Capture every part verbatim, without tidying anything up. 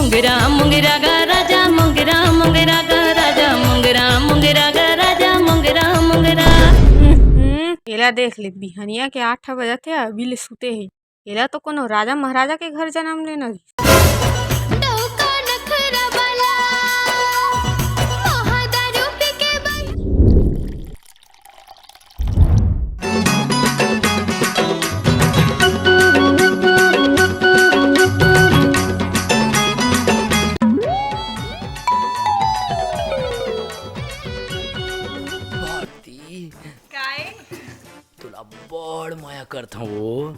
मुंगरा मुंगरा गा राजा, मुंगरा मुंगरा गा राजा, मुंगरा मुंगरा गा राजा, मुंगरा मुंगरा। हम्म, एला देख ले, बिहनिया के आठ बजत हे, अभी ले सुते हे। एला तो कोनो राजा महाराजा के घर जनम लेना रहिस। डौका नखरा वाला, महादारू पी के बन- भारती, काय? तोला बड़ मया करथंव वो।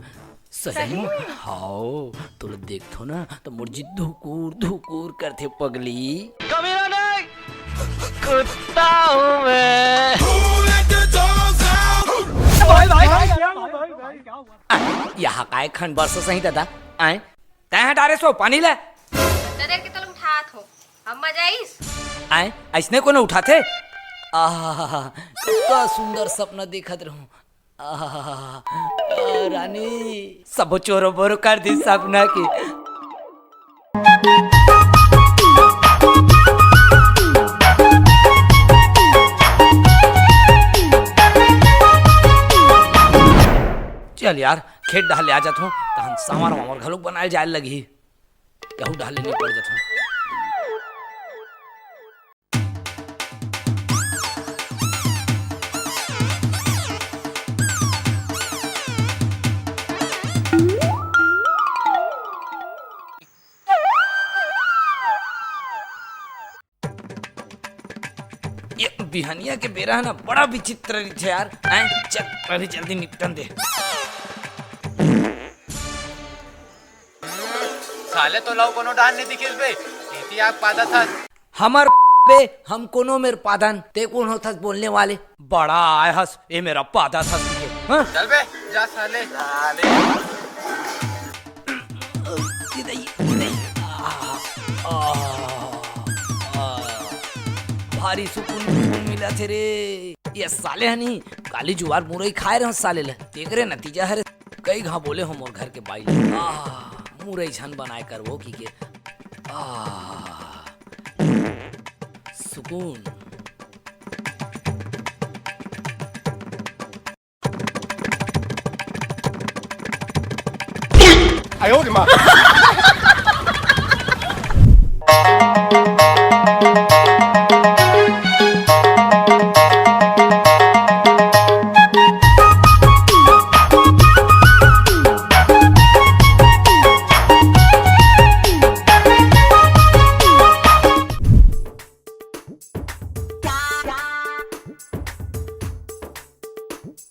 सही सही में? में? हाव, तोला देखथंव ना, त मोर जी धुकुर धुकुर करथे पगली। कमीना नहीं, कुत्ता हूँ मैं। भाई, भाई, भाई, भाई, भाई, भाई, क्या हुआ? आ, यहाँ काय खन बरस सही दादा? आए, तैं हटा रे सो, पानी ले। ददर के तल उठात हो। अब मजा आइस? आए, अइसने कोनो उठाथे? आहा, का सुंदर सपना देखत रहूं। आहा, रानी, सबो चोरो बोरो कर दी सपना के। चल यार, खेत डहर ले आ जात हो, तहन सांवर वावर घलोक बनाए जाए लगही। कहूँ डाले नहीं पड़ जाता। ये बिहनिया के बेरा है ना, बड़ा विचित्र रिथे यार। हैं? चल, अभी जल्दी निपटन दे। साले तो लव कोनो डान नहीं दिखिस बे, खेती आग पादा था। हमर बे, हम कोनो मेर पादन, ते कौन होथस बोलने वाले? बड़ा आय हस, ए मेरा पादा था सीखे। हाँ? चल बे, जा साले। साले। आ, आ, आ, भारी सुकून, सुकून मिला थे रे। ये साले हनी, काली जुआर मुरई खाए रहो साले ले। तेकरे नतीजा हरे, कई घा बोले हो मोर घर के बाई ले। आ, मुरई झन बनाए करबो की के। आ, सुकून।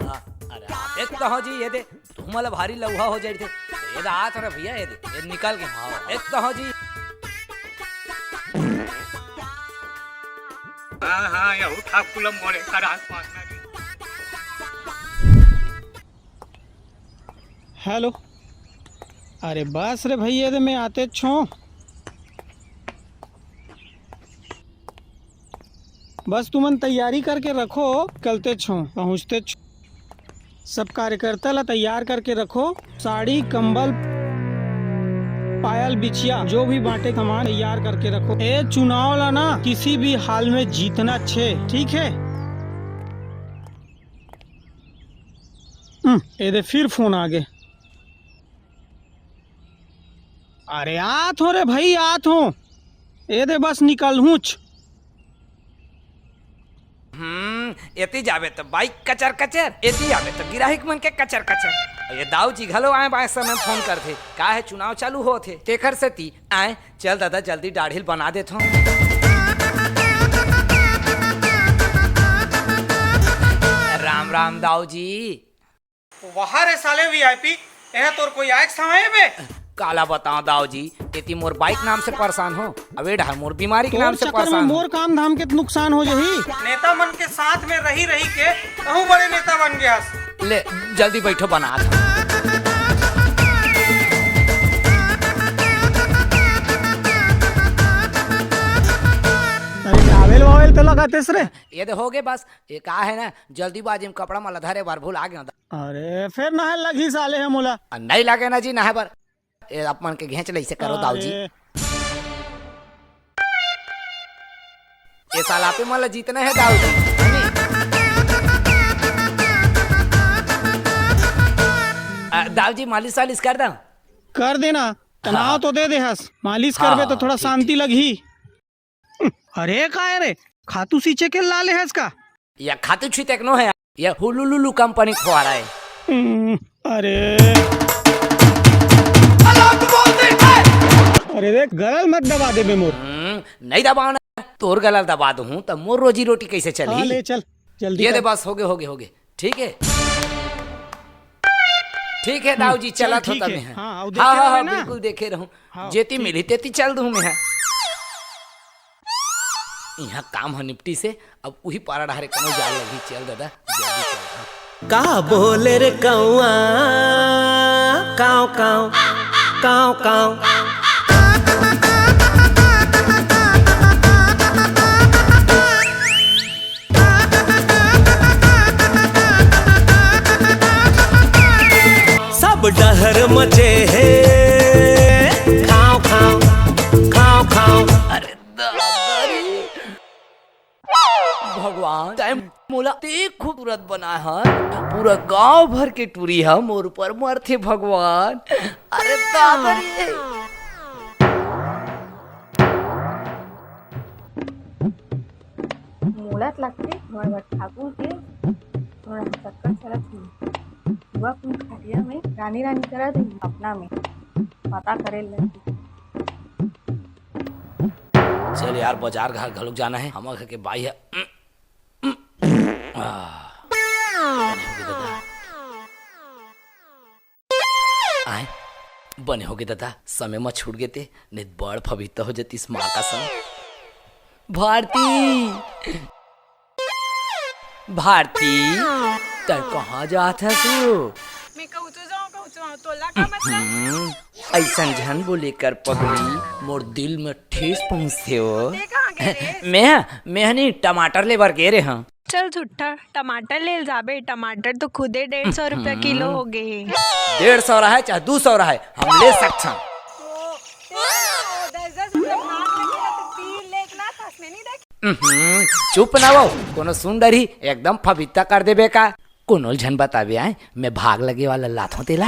हाँ, अरे, देख तो हो जी, ये दे, तुम वाला भारी लौहा हो जाए थे। ये दे, आ तो रे भैया, ये दे, ये निकाल के, हाँ, देख तो हो जी। हाँ, हाँ, ये उठा कुलम मोरे कर आसपास में भी। हेलो, अरे बस रे भैया, दे मैं आते छो। बस तुमन तैयारी करके रखो, कलते छो, पहुँचते छो। सब कार्यकर्ता ला तैयार करके रखो, साड़ी, कंबल, पायल, बिछिया, जो भी बांटे सामान तैयार करके रखो। ए चुनाव ला ना किसी भी हाल में जीतना छे, ठीक है? हम्म, ए दे फिर फोन आ गे। अरे आत हो रे भाई, आत हो। ए दे बस निकलहूँच। हम्म, एती जाबे तो बाइक कचर कचर, एती आबे तो गिराहिक मन के कचर कचर। ये दाऊ जी घलो आए बाएं समय फोन करथे, का है चुनाव चालू होथे, तेखर सेती आए। चल दादा, जल्दी डाढ़िल बना देथो। राम राम दाऊ जी। वाह रे साले वीआईपी, एह तोर कोई आय के समय बे? काला बताओ दाऊ जी, एती मोर बाइक नाम से परेशान हो, अबे डहर मोर बीमारी के तोर नाम से चक्कर में परेशान हो। मोर काम धाम के नुकसान हो जाही। नेता मन के साथ में रही रही के कहूँ बड़े नेता बन गया। ले जल्दी बैठो, बना था। अरे नावेल वावेल तो लगातेस रे। ये दे हो गे बस, ये का है ना, जल्दीबाजी में कपड़ा मला धरे बर भुला गया। अरे, फेर नहाए लगही साले हे मोला। आ, नहीं लगे ना जी नहाए बर। ए, आप मन के घेंच ले इसे करो दाऊ जी। अरे। साला पे मन ला जीतना हे दाऊ जी। आ, दाऊ जी, मालिश वालिश कर दा। कर देना, तनाव हाँ। तो दे दे हस, मालिश हाँ, करबे तो हाँ, थोड़ा ठीक, शांति ठीक। लगही। अरे काय रे, खातू सींचे के लाले हस का? या खातू छीते के नो हे, या हुलुलुलु कंपनी खोआ रहा है। हम्म, अरे। अरे देख, गलल मत दबा देबे मोर। हम्म, नहीं दबाना, तोर गलल दबा दूं त मोर रोजी रोटी कैसे चली? हाँ, ले चल, जल्दी ये कर। दे बस, होगे, होगे, होगे। ठीक है, ठीक है दाऊ जी, चल, चला ठीक होता है। मैं है। हाँ, हाँ, हाँ, देखे हाँ, रहे हाँ, ना। बिल्कुल देखे रहूं। हाँ, जेती ठीक। मिली तेती चल दूं मैं। इहाँ काम ह निपटी से, अब उही पारा डहरे कोनो जाल लगही। चल दादा, जल्दी चल। हाँ। का बोले रे कौआ, काव, काव, काव, काव। सब डहर मचे हे, खाव, खाव, खाव, खाव। अरे दादा रे। भगवान, तैं मोला ते खूबसूरत बनाए हस, पूरा गांव भर के टूरी ह मोर ऊपर मरथे भगवान। अरे दादा रे। मोला त लगथे, हमर बर ठाकुर के थोड़ा चक्कर चलत हे। बुआ कुन खटिया में रानी रानी करत हे, सपना में पता करे लगही। चल यार, बाजार घाट घलोक जाना हे। हमर घर के बाई ह। आ, आय, बने होगे दादा, समय म छूट गे ते, नहीं त बड़ फबित्ता हो जतिस माँ का संग। भारती, भारती, तैं कहाँ जात हस तू? मैं कहूँ तो जाऊँ, कहूँ तो आऊँ, तोला का मतलब? हम्म, अइसन झन बोले कर पगली, मोर दिल में ठेस पहुँचथे ओ। ते कहाँ गे रे? मैं, मैं ह नी टमाटर ले बर गे रे हँव। चल झूठा, टमाटर ले जाबे, टमाटर तो खुदे डेढ़ सौ रुपया किलो हो गे हे। डेढ़ सौ रहय चाहे दू सौ रहय, हम ले सकथन। ओ, ते तो दस दस रुपया भाव में मिलत, तीन ले एक लात हस में नहीं देखे। उहुं, चुप ना वो, कोनो सुन डरही, एकदम फबित्ता कर देबे का। कोनो ल झन बताबे आय, मैं भाग लगे वाला लाथों तेला।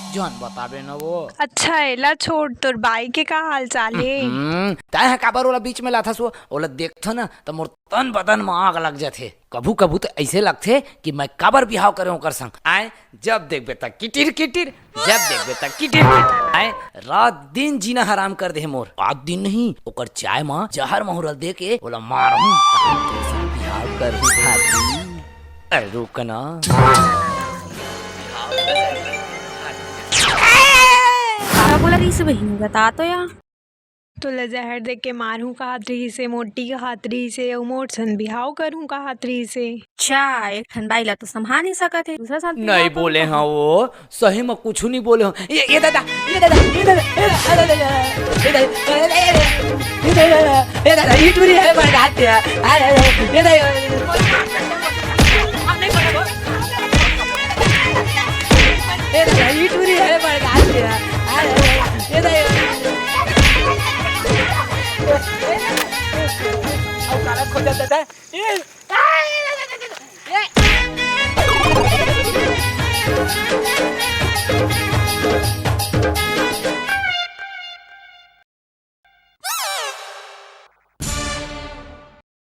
झन बताबे न वो। अच्छा, एला छोड़, तोर बाई के का हाल चाल हे? उहुं, तैं ह काबर ओला बीच में लाथस वो? ओला देखथों ना, त मोर तन बदन म आग लग जाथे। कभू कभू त अइसे लगथे कि मैं काबर बिहाव करेंव ओकर संग। आय, जब देखबे त किटिर किटिर, जब देखबे त किटिर किटिर। आय, रात दिन जीना हराम कर दे हे मोर। रात दिन नहीं, ओकर चाय म जहर महुरल दे के ओला मारहूं। तहां तोर संग बिहाव करहूं भाभी। अरे रुक ना। का बोला रहिस बहिनी, बता तो यार। तोला जहर दे के मारहूं कहत रहिस हे, मोटी कहत रहिस हे, अउ मोर सन बिहाव करहूं कहत रहिस हे। अच्छा, एक ठन बाई ला तो संभाल नहीं सकत हे, दूसरा साथ नहीं बोले हंव वो, सही में कुछु नहीं बोले हंव। ये, ये दादा, ये दादा, ये दादा, ये दादा, ये दादा, ये दादा, ये दादा, ये दादा, ये दादा, ये टूरी है, मार डालते हैं। अरे, ये दादा,